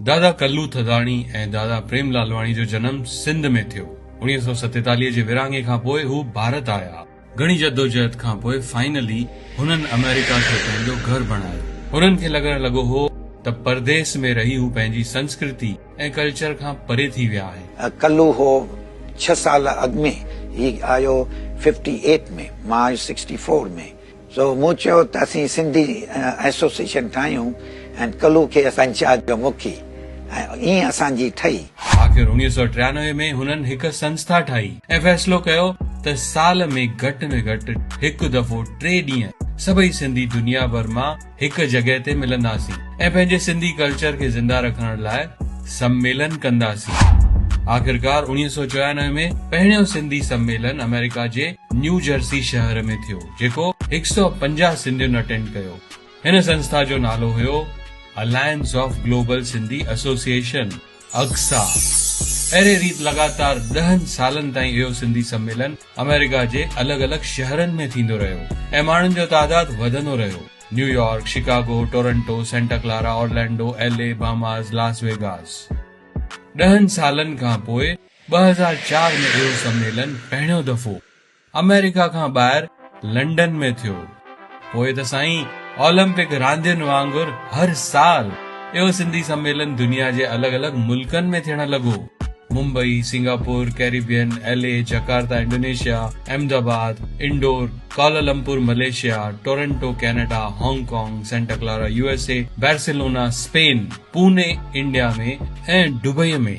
دادا ڪلو ٿڌاڻي ۽ دادا پريم لالواڻي جو جنم سنڌ ۾ ٿيو. 1947 جي ورهاڱي کان پوء هو ڀارت آيا. گهڻي جدوجهد کان پوء فائنلي هنن آمريڪا کي پنهنجو گهر بڻايو. هنن کي لڳڻ لڳو هو ته پرديس ۾ رهي هو پنهنجي سنسڪرتي ۽ ڪلچر کان پري ٿي ويا آهن. ڪلو هو ڇهه سال اڳ ۾ هي آيو ففٽي ايٽ ۾ مان آيس سڪسٽي فور ۾. سو مون چيو ته اسين سنڌي ايسوسيئيشن ٺاهيون ۽ ڪلو کي پنچائت جو مکي ۽ ائين اسان جي ٺهي. آخر 1993 ۾ هنن هڪ سنسٿا ٺاهي ۽ فيصلو ڪيو ته سال ۾ گهٽ ۾ گهٽ هڪ دفعو ٽي ڏينهن سڀئي سنڌي دنيا ڀر مان هڪ جڳهه تي ملنداسين ۽ پنهنجي سنڌي ڪلچر کي زنده رکڻ لاء سميلن ڪنداسين. آخرڪار 1994 ۾ پهريون سنڌي سميلن آمريڪا جي نيو جرسي شهر ۾ ٿيو، جيڪو 150 سنڌين اٽينڊ ڪيو. هن سنسٿا جو نالو هيو alliance of global Sindhi association, اگسا. اهڙي ريت لڳاتار ڏهن سالن تائين اهو سنڌي سميلن آمريڪا جي الڳ الڳ شهرن ۾ ٿيندو رهيو ۽ ماڻهن جو تعداد وڌندو رهيو. New York, Chicago, Toronto, Santa Clara, Orlando, L A, Bahamas, Las Vegas. ڏهن سالن کان پوء 2004 ۾ اهو سميلن پهريون دفعو آمريڪا کان ٻاهر لنڊن ۾ ٿيو. پوء ته سائين اولمپڪ راندين وانگر هر سال اهو سنڌي سميلن دنيا جي الڳ الڳ ملڪن ۾ ٿيڻ لڳو. Mumbai, Singapore, Caribbean, L A, Jakarta, Indonesia, Ahmedabad, Indore, Kuala Lumpur, Malaysia, Toronto, Canada, Hong Kong, Santa Clara, U S A, Barcelona, Spain, Pune, India ۾ ۽ Dubai ۾.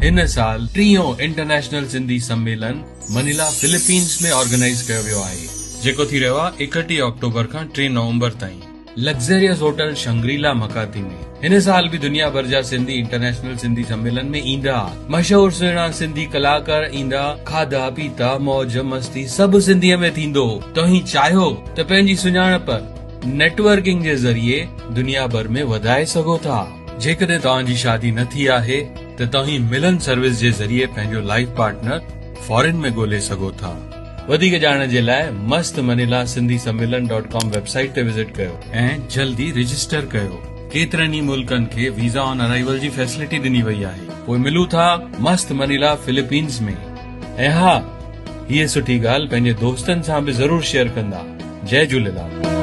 هن سال ٽيون انٽرنيشنل سنڌي سميلن منيلا فلپينز ۾ آرگنائيز ڪيو ويو آهي، جيڪو ٿي رهيو آهي 31 آڪٽوبر کان 3 نومبر تائين لگزريس هوٽل شنگريلا مڪاتي ۾. هن سال به دنيا ڀر جا سنڌي انٽرنيشنل سنڌي سميلن ۾ ايندا، مشهور سهڻا سنڌي ڪلاڪار ايندا، کاڌا پيتا، موج مستي سڀ سنڌيء ۾ ٿيندو. توهين چاهيو ته پنهنجي سڃاڻپ نيٽورڪنگ جي ذريعي دنيا ڀر ۾ وڌائي سگهو ٿا. جيڪڏهن توهان جي شادي نه ٿي آهي ته توهين ملن سروس جي ذريعي پنهنجو لائيف پارٽنر فارين ۾ ڳولي سگهو ٿا. وڌيڪ ڄاڻ جي لاء مست منيلا Sindhi Sammelan dot com website تي وزٽ ڪيو ۽ جلدي رجسٽر ڪيو. ڪيترن ئي ملڪن کي ويزا آن ارائيول جي فيسلٽي ڏني وئي آهي. پوء ملون ٿا مست منيلا فلپينز ۾. ۽ ها هيء سٺي ڳالهه پنهنجي دوستن سان به ضرور شيئر ڪندا. جئي جهوليلال.